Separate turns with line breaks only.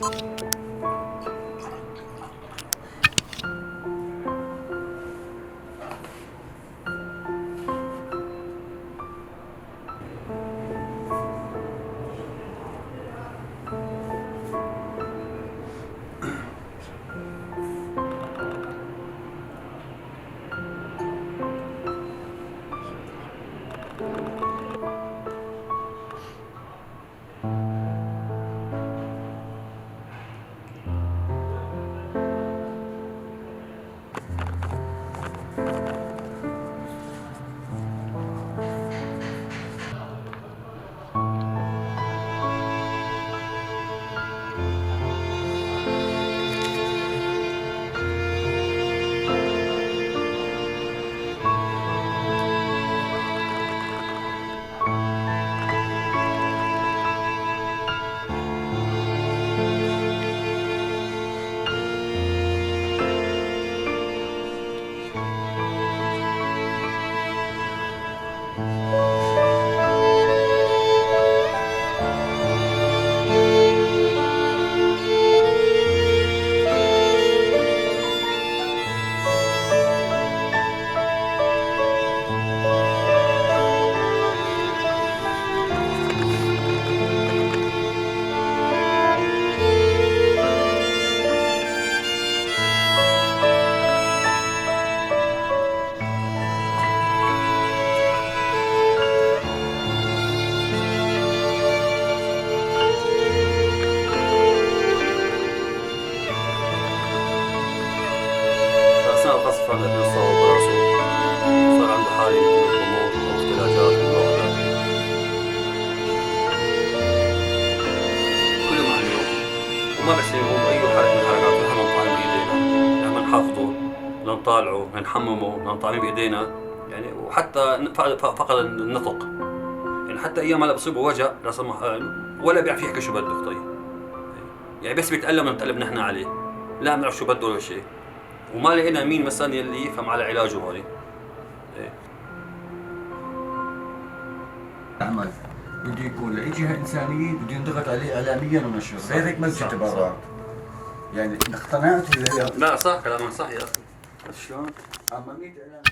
اثناء القصف هذا ابني انصاب براسه، صار عنده حاله مثل ضمور او اختلاجات بالمخ. كل يوم عن يوم وما بس يقوم اي حركة من حركاته، نحن نطعم بايدينا، نحن نحافظه، نطالعه، نحممه، نطعمه بايدينا يعني. وحتى فقد النطق يعني، حتى ايام هلا بصيبه وجع لا سمح ولا بيعرف يحكي شو بده. طيب يعني بس بيتألم نتألم نحن عليه، لا بنعرف شو بده ولا شيء، وما لقينا مين مثلا يلي يفهم على علاجه هاي. إيه.
عمل بده يكون لاي جهة انسانيه بده ينضغط عليه اعلاميا ونشر، غير هيك ما في تبرعات. يعني اقتنعت ولا لا؟
لا صح، كلامك صح يا اخي، شلون؟
اما 100 اعلام.